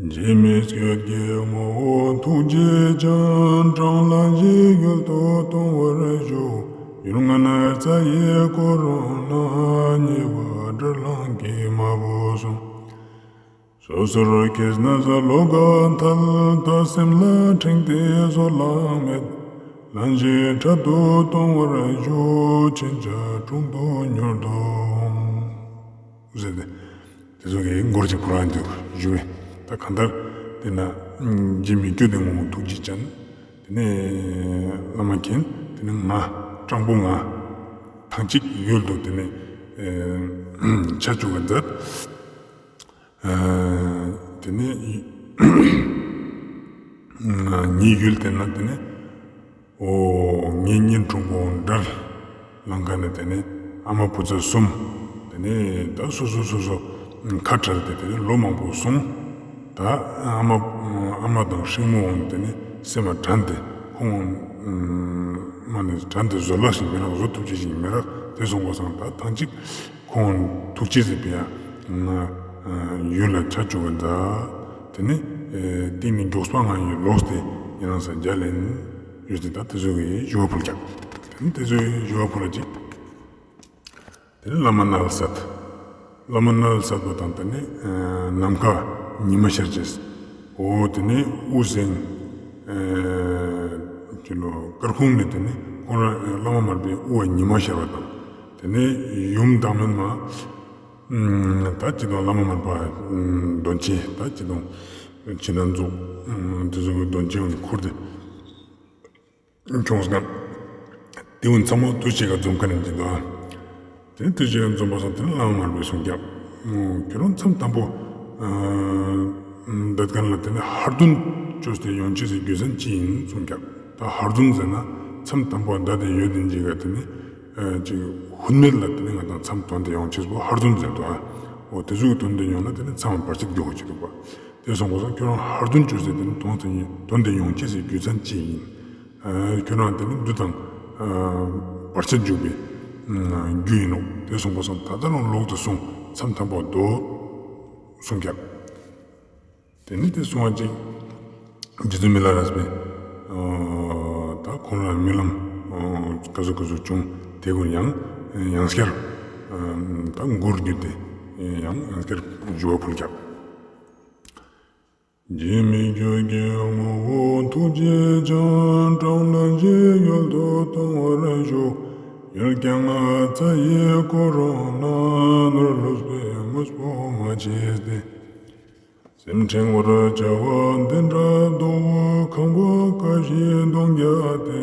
འཇིགས་མེད་སྐྱོབ་ཀྱི་དབང་པོ་ཐུགས་རྗེ་ཅན། གྲངས་ལས་འཇིགས་ཡུལ་དུ་སྟོང་བར་ཤོག་ཡུལ་ངན་རྩ་ཡི་འཁོར་ན། ཉེས་པ་དགྲར་ལངས་ཀྱི་མ་བུ་སོང་། སོ་སོར་ཁྱེར་ནས་ལོ་འགའ་ཐལ། ད་སེམས་ལ་ཕྲེང་སྟེ་བཟོད་གླགས་མེད། ལན་ཅིག་འཕྲལ་དུ་སྟོང་བར་ཤོག་ཕྱིན་ཆད་དྲུང་དུ་མྱུར་དུ་འོང་། ཟེར་ཏེ། དེ་ཚོ་གི་མགུར་ཅིག་ཕུལ་རང་དུ་ཞུ་བས། ད་གང་ལྟར་དེ་ན་འཇིགས་མེད་སྐྱོབ་ཀྱི་དབང་པོ་ཐུགས་རྗེ་ཅན། དེ་ནས་བླ་མ་མཁྱེན། དེ་ནས་ང་སྤྲང་པོ་ང་ཐང་ཅིག་ཡུལ་དུ་དེ་ནས་ཆ་བཅུག་ག་མཛད། དེ་ནས་ངའི་ཡུལ་དེ་ན་དེ་ནས་འོ་ངའི་གཉེན་དྲུང་པོ་དགྲར་ལངས་ཁན་ནི་དེ་ནས་ཨ་མ་བུ་ཚ་གསུམ། དེ་ནས་ད་སོ་སོ་སོ་སོ་ཁ་བྲལ་ཏེ་དེ་ནས་ལོ་མང་པོ་སོང་། ད་ཨ་མ་ཨ་མ་དང་སྲིང་མོ་འོང་དེ་ནས་སེམས་ལ་དྲན་ཏེ་ཁོང་མ་ནས་དྲན་ཏེ་བཟོད་གླགས་ཤིག་མི་རག་བཟོད་ཐུབ་ཅེས་ཤིག་མི་རག་དེ་སོང་པ་སང་ད་ཐང་ཅིག་ཁོང་ཐུགས་རྗེ་ཟེར་བའི་ཡུལ་ལ་ཆ་བཅུག་ག་མཛད། དེ་ནས་སྟིང་ནས་མགྱོགས་པ་ང་ཡི་ལོག་སྟེ་ཡིན་ནང་ས་རྒྱ་ལེན་ཡོད་དེ་ད་དེ་ཚོ་གི་ཞུ་བ་ཕུལ་ཀྱག་དེ་ནས་དེ་ཚོ་གི་ཞུ་བ་ཕུལ་ལ་ཅིག་དེ་ནས་བླ་མ་མནལ་སད། བླ་མ་མནལ་སད་པ་དང་དེ་ནས་ནམ་མཁའ་ཉི་མ་ཤར་ཅེས། འོ་དེ་ནས་དབུ་ཟེང་ཅི་ལོ་སྐར་ཁུང་ནས་དེ་ནས་ཁོང་རང་བླ་མ་མར་པའི་དབུ་བ་ཉི་མ་ཤར་བ་དང་། དེ་ནས་ཡུམ་བདག་མེད་མ། ད་ཅི་དང་བླ་མ་མར་པ་དོན་ཆེན་ད་ཅི་དང་ཕྱི་ནང་རྫོགས་དེ་ཚོ་གི་དོན་ཆེན་འོང་ཁུར་ཏེ་ཁྱོངས་ཀ་དེ་འུན་ཚང་མ་དུས་གཅིག་ག་འཛོམས་ཁན་ནི་ཅི་དང་། དེ་དུས་གཅིག་ག་འཛོམས་པ་སང་དེ་ནས་བླ་མ་མར་པས་གསུངས་ཀྱག་ཁྱོད་རང་མཚམས་དམ་པོ་འདོད་ཁན་ལ་དེ་ནས་ཧར་བརྡུང་བཅོས་ཏེ་ཡོང་ཅེས་སི་རྒྱུ་མཚན་ཅི་ཡིན་གསུངས་ཀྱག་ད་ཧར་བརྡུང་ཟེར་ན་མཚམས་དམ་པོ་འདོད་དེ་ཡོད་དེ་ཅིག་ག་དེ་ནས་ཅིག་ཧུར་མེད་ལ་དེ་ནས་ང་དང་མཚམས་དོན་དེ་ཡོང་ཅེས་པོ་ཧར་བརྡུང་ཟེར་དོ། འོ་དེ་ཟུག་དོན་དེ་ཡོང་ན་དེ་ནས་མཚམས་བར་ཆད་འགྱོ་གོ་ཅི་འདུག་པ། དེ་སོང་པ་སང་ཁྱོད་རང་ཧར་བརྡུང་བཅོས་ཏེ་དེ་ནས་དོན་དེ་དོན་དེ་ཡོང་ཅེས་སི་རྒྱུ་མཚན་ཅི་ཡིན། ཁྱོད་རང་དེ་ནས་བདུད་དང་བར་ཆད་འཇུག་པའི་རྒྱུ་ཡིན་ནོག་དེ་སོང་པ་སང་ད་ལྟ་རང་ལོག་ཏུ་སོང་མཚམས་དམ་པོ་འདོད་གསུངས་ཀྱག་དེ་ནས་དེ་གསུང་བ་ཅིག་རྗེ་བཙུན་མི་ལ་རས་པས་ད་ཁོང་རང་རྨི་ལམ་ག་ཟུག་ག་ཟུག་བྱུང་དེ་ཀུན་ཡང་ཡང་སྐྱར་ད་མགུར་བསྒྱུར་ཏེ་ཡང་ཡང་སྐྱར་ཞུ་བ་ཕུལ་ཀྱག་འཇིགས་མེད་སྐྱོབ་ཀྱི་དབང་པོ་ཐུགས་རྗེ་ཅན། གྲངས་ལས་འཇིགས་ཡུལ་དུ་སྟོང་བར་ཤོག་ཡུལ་གྱང་ངམ་རྩྭ་ཡི་འཁོར་ན། ནོར་ལུས་པའི་དངོས་པོ་མ་མཆིས་ཏེ། སེམས་འཕྲེང་བར་བྱ་བ་འདི་འདྲ་ལྡོག་ཁང་པ་ཀ་བཞི་སྟོང་བརྒྱ་སྟེ།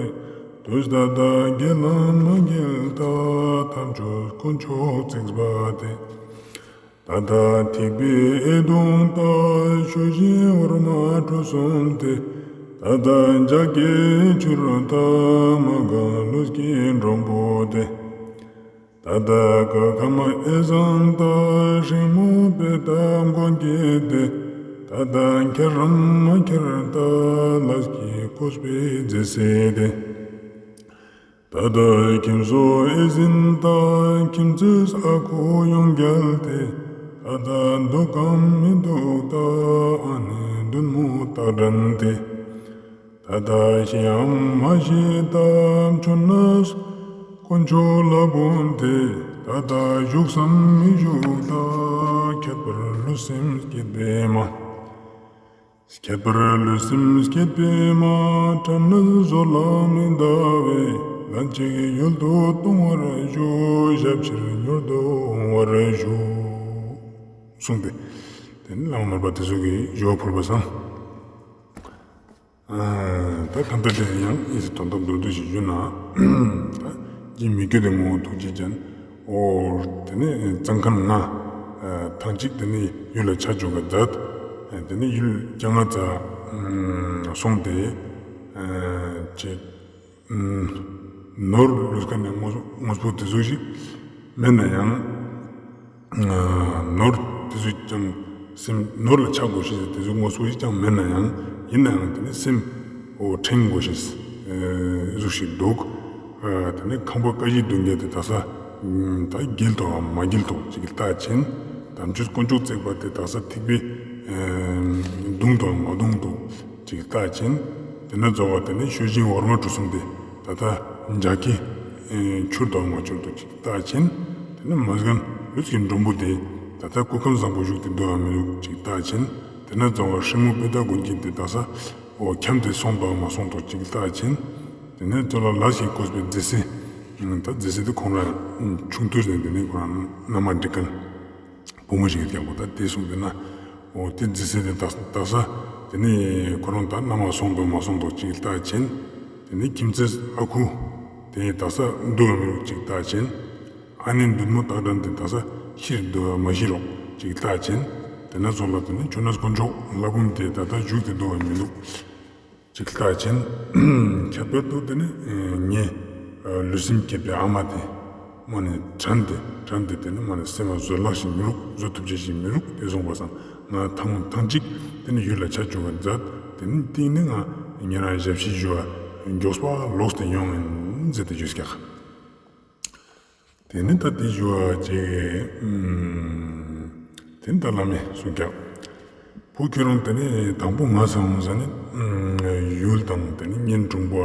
དུས་ད་ལྟ་དགེ་ལམ་མ་འགལ་ལྟར། ཐམས་ཅད་དཀོན་མཆོག་བརྩིགས་པ་སྟེ། ད་ལྟ་ཐིགས་པའི་ཨེ་གདུང་དག །ཆུ་ཞིང་འོ་མ་གྲུ་གསུམ་སྟེ། ད་ལྟ་ལྗགས་ཀྱི་ཆུ་རུད་དག །མ་གང་ལུས་ཀྱི་མགྲོན་པོ་སྟེ། ད་ལྟ་སྐུ་ཁམས་ཨེ་བཟང་དག །སྲིང་མོ་དཔེ་ལྟ་མགོན་གྱི་སྡེ། ད་ལྟ་འཁྱར་རམ་མ་འཁྱར་དག །ལས་ཀྱི་གུས་པས་མཛེས་སེ་སྟེ། ད་ལྟ་ཁྱིམ་སོ་ཨེ་ཟིན་དག །ཁྱིམ་མཚེས་ཨ་ཁུ་ཡོངས་རྒྱལ་ཏེ། ད་ལྟ་འདུག་གམ་མི་འདུག་དག །ཨ་ནེ་བདུད་མོ་སྟག་འགྲན་ཏེ། ད་ལྟ་ཤི་འམ་མ་ཤི་དག །མཆོད་ན་དཀོན་མཆོག་ལ་འབུངས་ཏེ། ད་ལྟ་བཞུགས་སམ་མི་བཞུགས་དག །ཁྱད་པར་ལུས་སེམས་བསྐྱེད་པའི་མ། ཁྱད་པར་ལུས་སེམས་བསྐྱེད་པའི་མ། དྲན་ནས་བཟོད་གླགས་མི་འདའ་བས། ལན་གཅིག་ཡུལ་དུ་གཏོང་བར་ཞུ། ཞབས་ཕྱིར་མྱུར་དུ་འོང་བར་ཞུ། གསུངས་ཏེ། དེ་ནི་བླ་མ་མར་པ་དེ་ཚོ་གི་ཞུ་བ་ཕུལ་བ་སང་། ཨ་ད་ད་ལྟ་དེ་ཡང་ཨིན་སི་དོན་དག་མདོར་བསྡུས་ཤིག་ཞུ་ན། ད་ཀྱེ་མི་བསྐྱོད་དེ་ངོ་བོ་ཐུགས་རྗེ་ཅན། འོ་དེ་ནི་གཙང་ཁང་ལྔ། ཨ་ཐང་གཅིག་དེ་ནི་ཡུལ་ལ་ཆ་འཇོག་ག་མཛད། དེ་ནི་ཡུལ་བཅོ་ལྔ་ཙམ་སོང་སྟེ། ཨ་ཅེ་ནོར་ལུས་ཁན་ནི་དངོས་དངོས་པོ་དེ་ཚོ་ཞིག་མེད་ན་ཡང་། ནོར་དེ་ཚོ་ཅང་སེམས་ནོར་ལ་ཆགས་དགོས་ཤེས་དེ་ཚོ་དངོས་པོ་ཞིག་ཅང་མེད་ན་ཡང་། ཡིན་ན་ཡང་དེ་ནི་སེམས་འོ་ཕྲེང་དགོས་ཤེས་ཟུག་ཞིག་འདུག་དེ་ནི་ཁང་པ་ཀ་བཞི་བདུན་བརྒྱད་དེ་དག་ས་ད་འགྱེལ་དོ་མ་འགྱེལ་དོ་ཅིག་ལྟ་ཅེན། དམ་ཆོས་དཀོན་མཆོག་བརྩེགས་པ་དེ་དག་ས་ཐིགས་པས་བརྡུང་དོ་མ་བརྡུང་དོ་ཅིག་ལྟ་ཅེན། དེ་ནེ་རྫོགས་པ་དེ་ནི་ཆོས་སྦྱིན་འོར་མ་གྲུ་གསུམ་དེ་ད་ལྟ་འཇའ་གི་འཕྱུར་དོ་མ་འཕྱུར་དོ་ཅིག་ལྟ་ཅེན། དེ་ནི་མ་སྒམ་ལུས་ཀྱི་མགྲོན་པོ་དེ་ད་ལྟ་སྐུ་ཁམས་བཟང་པོ་བཞུགས་ཏེ་འདུག་ག་མི་འདུག་ཅིག་ལྟ་ཅེན། དེ་ནི་རྫོགས་པ་སྲིང་མོ་པེ་ཏ་མགོན་སྐྱེས་དེ་དག་ས་འོ་འཁྱམས་ཏེ་སོང་དོ་མ་སོང་དོ་ཅིག་ལྟ་ཅེན། དེ་ནི་རྫོགས་པ་ལས་ཀྱིས་བསྐོས་པའི་རྫི་སེ། ད་རྫི་སེ་དེ་ཁོང་རང་ཆུང་དུས་ནས་དེ་ནི་ཁོང་རང་མནའ་མ་འགྲིག་མཁན། བུ་མོ་ཞིག་གི་རྒྱལ་པོ་ད་དེ་སོང་དེ་ན། འོ་དེ་རྫི་སེ་དེ་དག་དག་ས་དེ་ནི་ཁོ་རང་ད་མནའ་མ་སོང་དོ་མ་སོང་དོ་ཅིག་ལྟ་ཅེན། དེ་ནི་ཁྱིམ་མཚེས་ཨ་ཁུ་དེ་དག་ས་འདུག་ག་མི་འདུག་ཅིག་ལྟ་ཅེན། ཨ་ནེ་མདུན་མོ་སྟག་སྒྲ་དེ་དག་ས་ཤི་འདུག་ག་མ་ཤི་རོག་ཅིག་ལྟ་ཅེན། དེ་ནེ་རྫོགས་པ་དེ་ནི་ཆོས་གནས་དཀོན་མཆོག་ལྷ་བུམ་དེ་ད་ལྟ་བཞུགས་ཏེ་འདུག་ག་མི་འདུག་ཅིག་ལྟ་ཅེན། ཁྱད་པར་དུ་དེ་ནི་ངའི་ལུས་སེམས་བསྐྱེད་པའི་ཨ་མ་དེ་མ་ནི་དྲན་ཏེ་དྲན་ཏེ་དེ་ནི་མ་ནི་སེམས་ལ་བཟོད་གླགས་ཤིག་མི་རུག་བཟོད་ཐུབ་ཅེས་ཤིག་མི་རུག་དེ་སོང་པ་སང་ང་ཐང་ཐང་ཅིག་དེ་ནི་ཡུལ་ལ་ཆ་འཇོག་ག་མཛད། དེ་ནི་སྟིང་ནེ་ང་ཉེ་རང་ཞབས་ཕྱི་ཞུ་བ་མགྱོགས་པ་ལོག་སྟེ་ཡོང་ཡིན་ཟེར་ཏེ་ཞུས་ཀྱག་དེ་ནི་ད་དེ་ཞུ་བ་ཅིག་དེ་ནི་ད་བླ་མས་གསུངས་ཀྱག་བུ་ཁྱོད་རང་དེ་ནི་དང་པོ་ང་སང་ས་ནི་ཡུལ་དང་དེ་ནི་གཉེན་དྲུང་པ་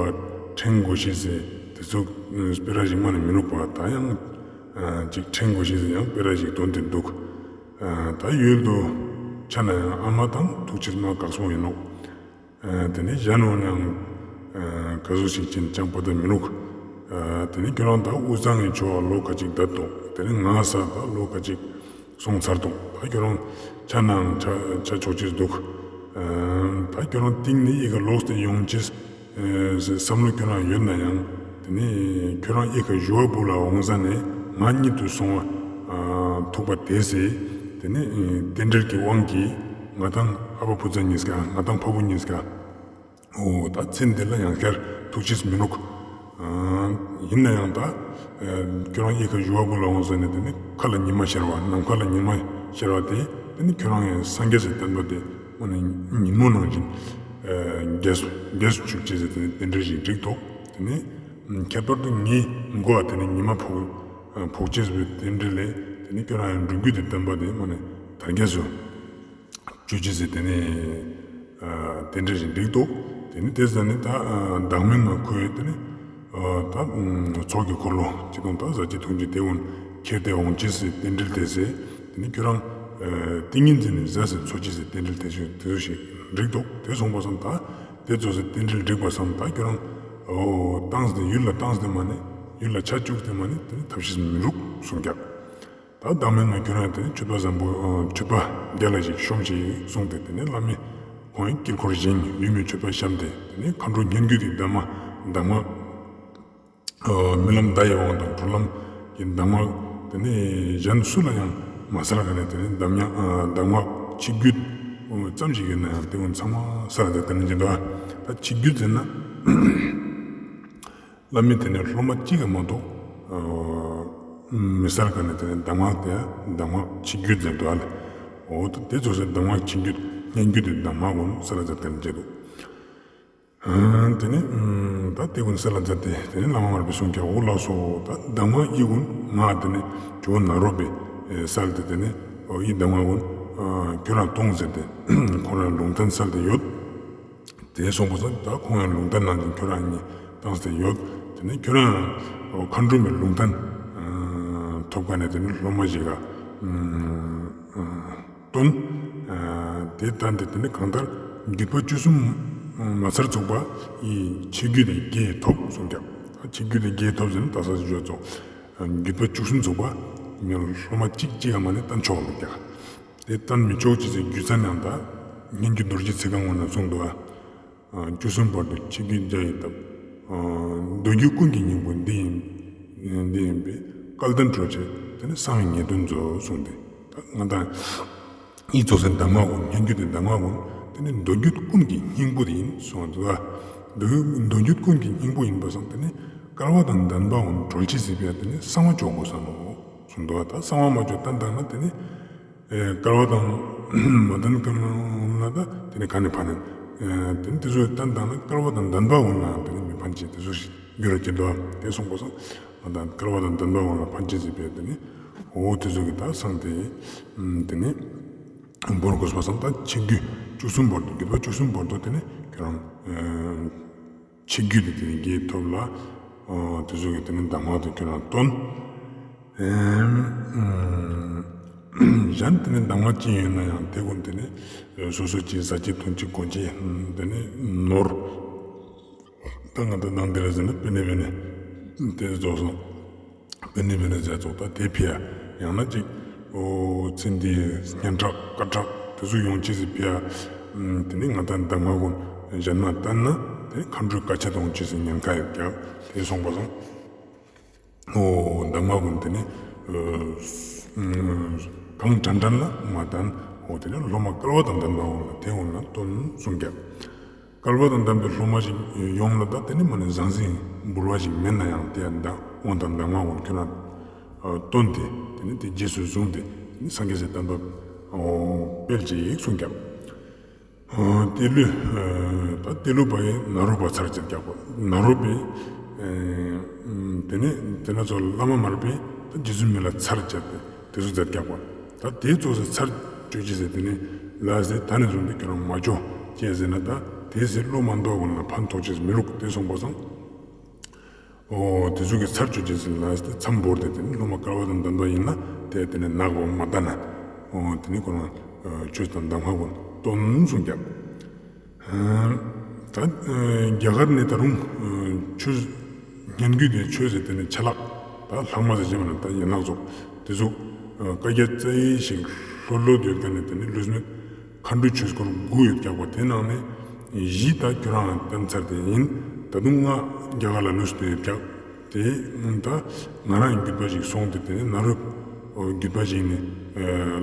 ཕྲེང་དགོས་ཤེས་ཟེར་དེ་ཚོ་སྤེ་ར་ཞིག་མ་ནི་མི་རུག་པ་ད་ཡང་ཅིག་ཕྲེང་དགོས་ཤེས་ཟེར་ཡང་སྤེ་ར་ཞིག་དོན་དེ་འདུག་ད་ཡུལ་དུ་ཆ་ན་ཡང་ཨ་མ་དང་ཐུག་ཅེས་མ་དཀགས་སོང་ཡིན་ནོག་དེ་ནས་གཞན་འོ་ནང་ག་ཟུག་ཞིག་ཅིན་ཅང་པ་ད་མི་ནུག་དེ་ནས་ཁྱོད་རང་ད་དབུས་གཙང་གི་ཕྱོགས་ལོ་ཁ་ཅིག་བསྡད་དོ། དེ་ནས་ང་ས་ད་ལོ་ཁ་ཅིག་སོང་ཚར་དོ། ད་ཁྱོད་རང་ཆ་ནང་ཆ་ཆ་ཆོག་ཅེས་འདུག་ད་ཁྱོད་རང་སྟིང་ནས་ཨི་ཀ་ལོག་སྟེ་ཡོང་ཅེས་བསམ་བློ་ཁྱོད་རང་ཡོད་ན་ཡང་། དེ་ནས་ཁྱོད་རང་ཨི་ཀ་ཞུ་བ་བོ་ལ་འོང་ས་ནས་ང་གཉིད་དུ་སོང་བ་ཐུག་པ་དེ་སེ། དེ་ནས་རྟེན་འབྲེལ་གྱི་དབང་གིས་ང་དང་ཨ་བ་བུ་ཚ་གཉིས་ཀ་ང་དང་ཕ་བུ་གཉིས་ཀ་འོ་ད་ཚེ་འདི་ལ་ཡང་བསྐྱར་ཐུག་ཅེས་མི་ནུག་ཡིན་ན་ཡང་ད་ཁྱོད་རང་ཨི་ཀ་ཞུ་བ་བོ་ལ་འོང་ས་ནས་དེ་ནས་ཁ་ལ་ཉི་མ་ཤར་བ་ནམ་མཁའ་ལ་ཉི་མ་ཤར་བ་དེ་དེ་ནས་ཁྱོད་རང་ཡང་སངས་རྒྱས་སི་བསྟན་པ་དེ་ཉིན་མོ་ནང་བཞིན་རྒྱས་སུ་རྒྱས་སུ་བཅུག་ཅེས་སི་དེ་ནས་རྟེན་འབྲེལ་ཞིག་འགྲིག་འདུག་དེ་ནས་ཁྱད་པར་དུ་ངའི་མགོ་བ་དེ་ནས་ཉི་མ་ཕོག་ཕོག་ཅེས་སི་རྟེན་འབྲེལ་ལས་དེ་ནས་ཁྱོད་རང་ཡང་སྒྲུབ་བརྒྱུད་དེ་བསྟན་པ་དེ་མ་ནས་དར་རྒྱས་སུ་བཅུག་ཅེས་སི་དེ་ནས་རྟེན་འབྲེལ་ཞིག་འགྲིག་འདུག་དེ་ནས་དེ་ཟ་ནས་ད་བདག་མེད་མ་ཁོས་དེ་ནས་ད་ཚོགས་ཀྱི་འཁོར་ལོ་ཅི་དང་ད་ཟ་བྱེད་འཐུང་བྱེད་དེ་འོན་ཁྱེར་ཏེ་འོང་ཅེས་སི་རྟེན་འབྲེལ་དེ་སེ། དེ་ནས་ཁྱོད་རང་ཏིང་ངེ་འཛིན་ནི་ཟས་སི་འཚོ་ཅེས་སི་རྟེན་འབྲེལ་དེ་ཚོ་ཞིག་འགྲིག་འདུག་དེ་སོང་པ་སང་ད་དེ་ཚོ་སི་རྟེན་འབྲེལ་འགྲིག་པ་སང་ད་ཁྱོད་རང་འོ་བཏང་སྟེ་ཡུལ་ལ་བཏང་སྟེ་མ་ནས་ཡུལ་ལ་ཆ་བཅུག་སྟེ་མ་ནས་དེ་ནས་ཐབས་ཤེས་མི་རུག་གསུངས་ཀྱག་ད་བདག་མེད་མ་ཁྱོད་རང་དེ་ནས་མཆོད་པ་བཟང་པོ་མཆོད་པ་རྒྱལ་ལ་ཞིག་ཤོམ་ཞིག་གསུངས་ཏེ་དེ་ནས་བླ་མས་ཁོང་ཡང་དཀྱིལ་འཁོར་བཞེངས་ཡུམ་མི་མཆོད་པ་བཤམས་ཏེ་དེ་ནས་མཁའ་འགྲོ་སྙན་བརྒྱུད་ཀྱི་གདམས་ངག་གདམས་ངག་རྨི་ལམ་བརྡ་ཡི་དབང་དང་གྲོལ་ལམ་གྱི་གདམས་ངག་དེ་ནས་གཞན་སུ་ལ་ཡང་མ་གསལ་ག་ནས་དེ་ནས་གདམས་ངག་གདམས་ངག་ཆིག་བརྒྱུད་ཙམ་ཞིག་ཡོད་ན་ཡང་དེ་ཀུན་ཚང་མ་གསལ་ལ་མཛད་དེ་ནས་ཀྱི་འདུག་ད་ཆིག་བརྒྱུད་ཟེར་ན་བླ་མའི་དེ་ནས་སློབ་མ་གཅིག་ག་མ་གཏོགས་མི་གསལ་ག་ནས་དེ་ནས་གདམས་ངག་དེ་གདམས་ངག་ཆིག་བརྒྱུད་ཟེར་འདུག་ཨ་ལེ། འོ་ད་དེ་ཚོ་སེ་གདམས་ངག་ཆིག་བརྒྱུད་སྙན་བརྒྱུད་དེ་གདམས་ངག་ཀུན་གསལ་ལ་མཛད་དེ་ནས་ཀྱི་འདུག་དེ་ནས་ད་དེ་ཀུན་གསལ་ལ་མཛད་དེ་དེ་ནས་བླ་མ་མར་པས་གསུངས་ཀྱག་འོ་ལགས་སོ། ད་གདམས་ངག་ཨི་ཀུན་ང་དེ་ནས་ཇོ་བོ་ནཱ་རོ་པས་གསལ་ཏེ་དེ་ནས་འོ་ཨི་གདམས་ངག་ཀུན་ཁྱོད་རང་གཏོང་ཟེར་ཏེ་ཁོང་རང་ལུང་བསྟན་གསལ་ཏེ་ཡོད། དེ་སོང་པ་སང་ད་ཁོང་ཡང་ལུང་བསྟན་ནང་བཞིན་ཁྱོད་རང་གཉིས་བཏང་སྟེ་ཡོད། དེ་ནས་ཁྱོད་རང་འོ་མཁའ་འགྲོ་མའི་ལུང་བསྟན་ཐོབ་ག་ནས་དེ་ནས་སློབ་མ་ཞིག་ག་བཏོན། དེ་ལྟར་དེ་དེ་ནི་གང་ལྟར་བརྒྱུད་པ་བཅུ་གསུམ་མ་ཚར་ཚུགས་པ་ཡི་ཆིག་བརྒྱུད་དེ་བརྒྱད་ཐོབ་གསུངས་ཀྱག་ཆིག་བརྒྱུད་དེ་བརྒྱད་ཐོབ་ཟེར་ན་ད་ས་སུ་བརྗོད་ཚོགས་བརྒྱུད་པ་བཅུ་གསུམ་ཚུགས་པ་ངའི་སློབ་མ་གཅིག་གཅིག་ག་མ་ནས་བསྟན་ཆོག་ལུགས་ཀྱག་དེ་བསྟན་མི་ཆོག་ཅེས་སི་རྒྱུ་མཚན་ཡང་ད་སྙན་བརྒྱུད་རྡོ་རྗེ་ཚིག་རྐང་ངོ་ན་གསུངས་འདུག་པ། བཅུ་གསུམ་བར་དུ་ཆིག་བརྒྱུད་བརྒྱ་ཡི་སྟབས། མདོ་རྒྱུད་ཀུན་གྱི་སྙིང་པོ་འདི་ཡིན། འདི་ཡིན་པས་སྐལ་ལྡན་གྲོལ་བྱེད་དེ་ནི་གསང་བའི་ངེས་དོན་རྫོགས་གསུངས་ཏེ། ད་ང་དང་ཡིད་རྫོགས་སའི་གདམས་ངག་གུན་སྙན་བརྒྱུད་དེ་གདམས་ངག་གུན་དེ་ནི་མདོ་རྒྱུད་ཀུན་གྱི་སྙིང་པོ་དེ་ཡིན་གསུངས་འདུག་པ། མདོ་རྒྱུད་ཀུན་གྱི་སྙིང་པོ་ཡིན་པ་སང་དེ་ནི་བསྐལ་པ་དང་ལྡན་པ་གུན་གྲོལ་ཅེས་སི་ཕིའ་དེ་ནི་གསང་བ་ཅོ་དགོས་ས་ནོག་གསུངས་འདུག་པ། ད་གསང་བ་མ་ཅོས་བསྟན་བཏང་ན་དེ་ནི་ཨེ་བསྐལ་པ་དང་མ་ལྡན་ཀུན་ལ་ད་དེ་ནི་ག་ནས་ཕན་ནི། ཨེ་དེ་ནི་དེ་ཚོ་བསྟན་བཏང་ན་བསྐལ་པ་དང་ལྡན་པ་གུན་ལའང་དེ་ནི་མི་ཕན་ཅེས་དེ་ཚོ་ཞིག་འགྱུར་ར་ཅེས་འདུག་པ། དེ་གསུངས་པ་སང་ང་དང་བསྐལ་པ་དང་ལྡན་པ་གུན་ལ་ཕན་ཅེས་སི་ཕིའ་དེ་ནི་འོ་དེ་ཚོ་གི་ད་གསང་དེ་དེ་ནི་བོར་དགོས་པ་སང་ད་ཆིག་བརྒྱུད་བཅུ་གསུམ་བར་དུ་བརྒྱུད་པ་བཅུ་གསུམ་བར་དུ་དེ་ནི་ཁྱོད་རང་ཨེ་ཆིག་བརྒྱུད་དེ་དེ་ནི་རྒྱས་ཐོབ་ལ། ཨ་དེ་ཚོ་གི་དེ་ནི་གདམས་ངག་དེ་ཁྱོད་རང་བཏོན། ཨེམ་གཞན་དེ་ནི་གདམས་ངག་ཅི་ཡོད་ན་ཡང་དེ་གུན་དེ་ནི་སོ་སོ་ཅི་ཟ་ཅི་འཐུང་ཅི་གོན་ཅི་དེ་ནི་ནོར། ད་ང་དང་ནང་དེ་ར་ཟེར་ན་པེ་ནེ་པེ་ནེ་དེ་རྫོགས་སོང་། པེ་ནེ་པེ་ནེ་ཟེར་ཙོགས་ད་དེ་ཕིའ་ཡང་ན་ཅིག་འོ་ཚེ་འདིའི་སྙན་གྲགས་སྐད་གྲགས་དེ་ཚོ་ཡོང་ཅེས་སི་ཕིའ། དེ་ནི་ང་དང་གདམས་ངག་གུན་གཞན་མ་བསྟན་ན་དེ་མཁའ་འགྲོའི་བཀའ་ཆད་ཡོང་ཅེས་སི་ཉེན་ཁ་ཡོད་ཀྱག་དེ་གསུངས་པ་སང་། འོ་གདམས་ངག་གུན་དེ་ནི་ཨ་གང་དྲན་དྲན་ལ་མ་བསྟན། འོ་དེ་ནི་སློབ་མ་བསྐལ་པ་དང་ལྡན་པ་གུན་ལ་དེ་གུན་ལ་བསྟན་གསུངས་ཀྱག། བསྐལ་པ་དང་ལྡན་པའི་སློབ་མ་ཞིག་ཡོང་ལ་ད་དེ་ནི་མ་ནི་ཟང་ཟིང་འབུལ་བ་ཞིག་མེད་ན་ཡང་དེ་ཡང་ད་དབང་དང་གདམས་ངག་གུན་ཁྱོད་རང་བཏོན་ཏེ་དེ་ནི་དེ་རྗེས་སུ་བཟུང་སྟེ་དེ་ནི་སངས་རྒྱས་སི་བསྟན་པ་འོ་སྤེལ་ཅེས་གསུངས་ཀྱག། ཨ་དེ་ལུ་ཨ་ད་དེ་ལུ་བ་ཡི་ནཱ་རོ་པ་ཚར་བཅད་ཀྱག་པ། ནཱ་རོ་པའི་ཨ་དེ་ནི་དེ་ན་ཚོ་བླ་མ་མར་པས་ད་རྗེ་བཙུན་མི་ལ་ཚར་བཅད་དེ་དེ་ཚོ་མཛད་ཀྱག་པ། ད་དེ་ཚོ་ཚར་བཅད་ཅེས་ཟེར་དེ་ནི་ལ་ཟེར་ད་ནི་བཟུང་སྟེ་ཁྱོད་རང་མ་ཅོ་ཅེས་ཟེར་ན་ད་དེ་ཟེར་སློབ་མ་མདོ་གུན་ལ་ཕན་ཐོགས་ཅེས་མི་རུག་དེ་གསུངས་པ་སང་། འོ་དེ་ཚོ་གི་ཚར་བཅད་ཅེས་ཟེར་ལ་དེ་མཚམས་བོར་ཏེ་དེ་ནི་སློབ་མ་བསྐལ་པ་དང་ལྡན་པ་ཡིན་ན་དེ་དེ་ནི་ནག་པོ་མ་ལྟ་ན། འོ་དེ་ནི་ཁོ་རང་ཆོས་དང་གདམས་ངག་གུན་བཏོན་གསུངས་ཀྱག། ད་རྒྱ་གར་ནི་ད་རུང་ཆོས་སྙན་བརྒྱུད་དེ་ཆོས་ཟེར་དེ་ནི་ཆ་ལག་ད་ལྷག་མ་ཟེར་ཅེས་མ་ན་ད་ཡན་ལག་ཚོགས་དེ་ཚོ་བཀའ་རྒྱ་རྩ་བའི་ཞིག་ལྷོད་ལྷོད་ཡོད་ཀྱག་ནི་དེ་ནི་ལུས་མེད་མཁའ་འགྲོའི་ཆོས་སྐོར་དགུ་ཡོད་ཀྱག་པ། དེ་ནང་ནས་བཞི་ད་ཁྱོད་རང་བསྟན་ཚར་ཏེ་ཡིན། ད་དུང་ལྔ་རྒྱ་གར་ལ་ལུས་ཏེ་ཡོད་ཀྱག། དེ་ད་ང་རང་བརྒྱུད་པ་ཞིག་སོང་སྟེ་དེ་ནི་ནཱ་རོ་བརྒྱུད་པ་ཞིག་ནས་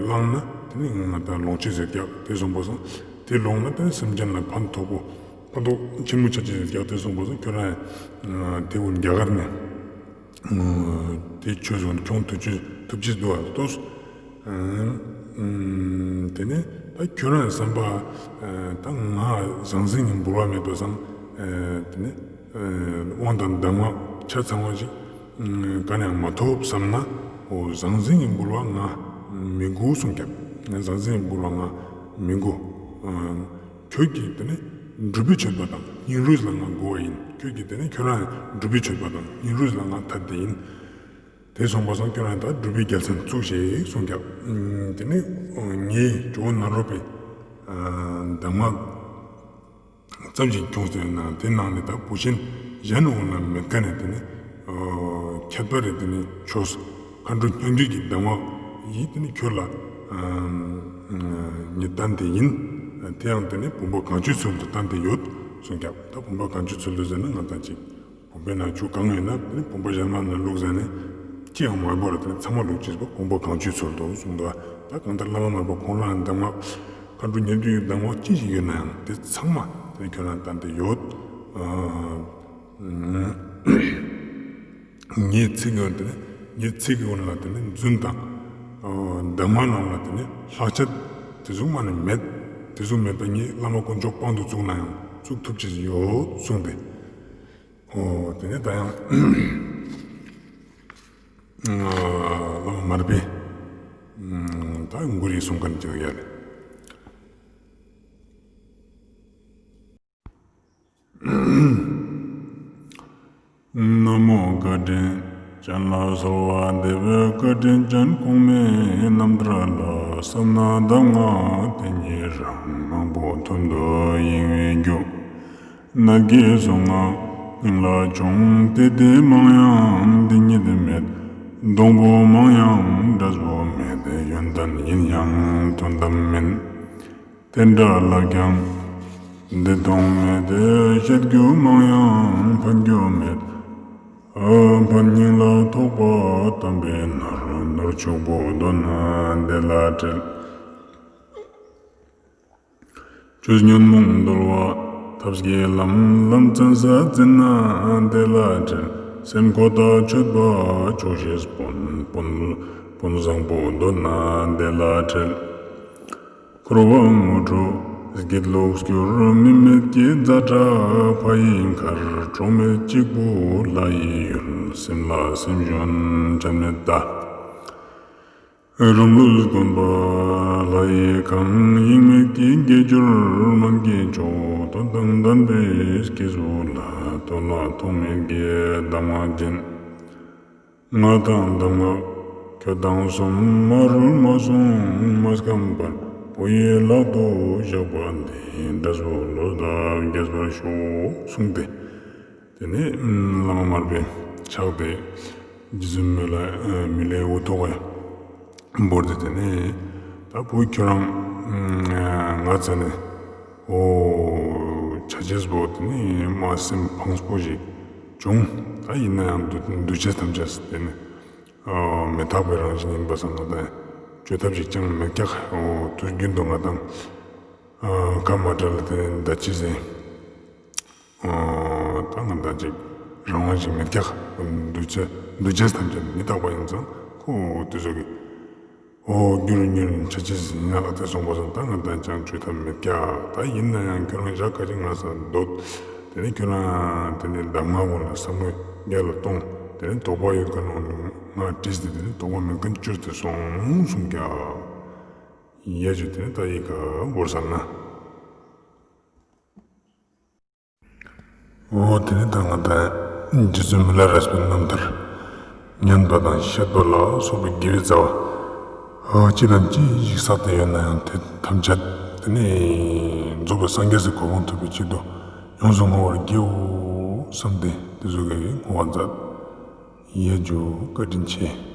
བླངས་ན་དེ་ནི་ང་ད་ལོངས་སྤྱོད་ཟེར་ཀྱག་དེ་གསུངས་པ་སང་དེ་ལོངས་ན་དེ་ནི་སེམས་ཅན་ལ་ཕན་ཐོགས་པོ་ཕན་ཐོགས་ཆེན་མོ་ཆ་ཅེས་ཟེར་ཀྱག་དེ་གསུངས་པ་སང་ཁྱོད་རང་དེ་གུན་རྒྱ་གར་ནས་དེ་ཆོས་གུན་ཁྱོང་ཐུབ་ཅེས་ཐུབ་ཅེས་འདུག་པ་ལྟོས། དེ་ནས་ད་ཁྱོད་རང་བསམ་པ་ད་ང་ཟང་ཟིང་གི་འབུལ་བ་མེད་པ་སང་དེ་ནས་དབང་དང་གདམས་ངག་ཆ་ཚང་བ་ཞིག་ག་ནས་ཡང་མ་ཐོབ་བསམ་ན་འོ་ཟང་ཟིང་གི་འབུལ་བ་ང་མི་དགོས་གསུངས་ཀྱག། ཟང་ཟིང་གི་འབུལ་བ་ང་མི་དགོས། ཁྱོད་ཀྱིས་དེ་ནི་སྒྲུབ་པའི་མཆོད་པ་དང་སྙིང་རུས་ལ་ང་དགོས་པ་ཡིན། ཁྱོད་ཀྱིས་དེ་ནི་ཁྱོད་རང་སྒྲུབ་པའི་མཆོད་པ་དང་སྙིང་རུས་ལ་ང་ཐད་དེ་ཡིན། དེ་གསུངས་པ་སང་ཁྱོད་རང་ད་སྒྲུབ་པའི་རྒྱལ་མཚན་བཙུགས་ཤིག་གསུངས་ཀྱག། དེ་ནི་ངའི་ཇོ་བོ་ནཱ་རོ་པའི་གདམས་ངག་ཙམ་ཞིག་ཁྱོངས་ཏེ་ཡོད་ན་དེ་ནང་ནས་ད་བུ་ཆེན་གཞན་འོང་ན་མེད་ཀ་ནས་དེ་ནི་ཁྱད་པར་རེ་དེ་ནི་ཆོས་མཁའ་འགྲོ་སྙན་བརྒྱུད་ཀྱི་གདམས་ངག་ཡིས་དེ་ནི་ཁྱོད་ལ་ངས་བསྟན་ཏེ་ཡིན། དེ་ཡང་དེ་ནི་བུམ་པ་གང་བྱོའི་ཚུལ་དུ་བསྟན་ཏེ་ཡོད་གསུངས་ཀྱག། ད་བུམ་པ་གང་བྱོའི་ཚུལ་དུ་ཟེར་ན་ང་དང་ཅིག་བུམ་པའི་ནང་ཆུ་གང་ཡོད་ན་དེ་ནི་བུམ་པ་གཞན་མ་ནང་བླུགས་ཟ་ནས་ཅི་ཡང་མ་དགོས་ར་དེ་ནི་ཚང་མ་བླུགས་ཅེས་པ་བུམ་པ་གང་བྱོའི་ཚུལ་དུ་གསུངས་འདུག། ད་གང་ལྟར་བླ་མ་མར་པ་ཁོང་ལའང་གདམས་ངག་མཁའ་འགྲོ་སྙན་བརྒྱུད་ཀྱི་གདམས་ངག་ཅི་ཞིག་ཡོད་ན་ཡང་དེ་ཚང་མ་དེ་ནི་ཁྱོད་རང་བསྟན་ཏེ་ཡོད། ངའི་ཚིག་གི་དེ་ནི་ངའི་ཚིག་གི་ཀུན་ལ་དེ་ནི་རྫུན་དང་གདམས་ངག་ནང་ལ་དེ་ནི་ལྷག་ཆད་དེ་ཟུག་མ་ནི་མེད། དེ་ཟུག་མེད་པ་ངའི་བླ་མ་དཀོན་མཆོག་དཔང་དུ་བཙུགས་ན་ཡང་བཙུགས་ཐུབ་ཅེས་ཡོད་གསུངས་ཏེ། འོ་དེ་ནས་ད་ཡང་བླ་མ་མར་པས་ད་མགུར་རེ་གསུང་མཁན་ཅིག་ཡོད་རེད། ན་མོ་བཀའ་དྲིན་ཅན་ལ་གསོལ་བ་འདེབས། བཀའ་དྲིན་ཅན་གོང་མའི་རྣམ་ཐར་ལ། བསམ་ན་གདམས་ངག་དེ་ཉིད་རང་། མང་པོ་དོན་དུ་གཡེང་བའི་རྒྱུ། ནགས་ཀྱི་གཟུངས་སྔགས་སྙིང་ལ་ཆོངས། དེ་ལྟའི་མང་ཡང་འདི་ཉིད་མེད། སྡོང་པོ་མང་ཡང་འབྲས་བུ་མེད། ཡོན་ཏན་ཡིན་ཡང་དོན་དམ་མིན། དེ་འདྲ་ལ་ཀྱང་འདི་མཐོང་མེད། བཤད་རྒྱུ་མང་ཡང་ཕན་རྒྱུ་མེད། ཨ་ཕན་སྙིང་ལ་ཐོགས་པ་དམ་པའི་ནོར། ནོར་ཕྱུག་པོ་འདོད་ན་དེ་ལ་ཁྲེལ། ཆོས་ཉོན་མོངས་འདུལ་བ་ཐབས་ཀྱི་ལམ། ལམ་བཙན་ས་འཛིན་ན་དེ་ལ་ཁྲེལ། སེམས་ཁོ་ཐག་ཆོད་པ་ཆོག་ཤེས་དཔོན། དཔོན་དཔོན་བཟང་པོ་འདོད་ན་དེ་ལ་ཁྲེལ། འཁོར་བ་ངོ་སྤྲོད་སྒྱིད་ལུག་སྐྱུར། མི་མེད་ཀྱི་ཛ་དྲག་ཕ་ཡི་མཁར། གྲོགས་མེད་གཅིག་པུ་ལྷ་ཡི་ཡུལ། སེམས་ལ་སེམས་གཞོན་ཅང་མེད་ད། རང་ལུས་དགོན་པ་ལྷ་ཡི་ཁང་། དབྱིངས་མེད་ཀྱི་དགེ་སྦྱོར་སྨན་གྱི་མཆོག་དོན་དང་ལྡན་པའི་སྐྱེས་བུ་ལ། དོན་ལ་ཐོགས་མེད་ཀྱི་གདམས་ངག་སྦྱིན། ང་དང་གདམས་ངག་ཁྱོད་དང་གསུམ། མ་རུལ་མ་སོང་མ་སྐམ་པར། བུ་ཡི་ལག་ཏུ་བཞག་པ་འདི། འབྲས་བུ་ལོ་འདབ་རྒྱས་པར་ཤོག་གསུངས་ཏེ། དེ་ནས་བླ་མ་མར་པའི་ཕྱག་དེ་རྗེ་བཙུན་མི་ལ་མི་ལའི་འོ་ཐོག་ག་བོར་ཏེ། དེ་ནས་ད་བུ་ཁྱོད་རང་ང་ཙ་ནས་འོ་ཆ་ཅེས་པོ་དེ་ནས་མ་སེམས་ཕངས་པོ་ཞིག་བྱུང་། ད་ཡིན་ན་ཡང་འདུ་འདུ་བྱེད་ཐམས་ཅད་དེ་ནས་མི་རྟག་པའི་རང་བཞིན་ཡིན་པ་སང་ན་ད་བཅོས་ཐབས་ཤིག་ཅང་མེད་ཀྱག། འོ་དུས་རྒྱུན་དུ་ང་དང་ཁ་མ་བྲལ་ལ་དེ་ནས་ད་ཅི་ཟེར། ཨོ་ད་ང་ད་ཅིག་རང་དབང་ཞིག་མེད་ཀྱག། འདུ་བྱེད་འདུ་བྱེད་ཐམས་ཅད་མི་རྟག་པ་ཡིན་ཙང་ཁོ་དེ་ཚོ་གི་འོ་འགྱུར་འགྱུར་ཆ་ཅེས་ཡིན་ན་ལ་དེ་སོང་པ་སང་ད་ང་ད་ཅང་བཅོས་ཐབས་མེད་ཀྱག། ད་ཡིན་ན་ཡང་ཁྱོད་རང་ཞག་ཁ་ཅིག་ང་ས་འདོད། དེ་ནས་ཁྱོད་རང་དེ་ནས་གདམས་ངག་གུན་ལ་བསམ་བློ་རྒྱ་ལ་གཏོང་། དེ་ནས་དོགས་པ་ཡོད་མཁན་ང་དྲིས་ཏེ་དེ་ནས་དོགས་པ་མེད་མཁན་བཅོས་ཏེ་སོང་གསུངས་ཀྱག། ཡ་ཇུ་དེ་ནས་ད་ཡི་ག་བོར་ས་ན། འོ་དེ་ནས་ད་ང་དང་རྗེ་བཙུན་མི་ལ་རས་པའི་རྣམ་ཐར་ཉན་པ་དང་བཤད་པ་ལ་སོགས་པའི་དགེ་བའི་རྩ་བ་འོ་ཅི་དང་ཅི་ཞིག་བསགས་ཏེ་ཡོད་ན་ཡང་དེ་ཐམས་ཅད་དེ་ནས་རྫོགས་པའི་སངས་རྒྱས་སི་གོ་འཕང་ཐོབ་པའི་ཆེད་དུ་ཡོངས་སུ་བསྔོ་བར་བགྱིའོ་བསམ་སྟེ་དེ་ཚོ་གི་བསྔོ་བ་མཛད། ཡ་ཇུ་བཀའ་དྲིན་ཆེ།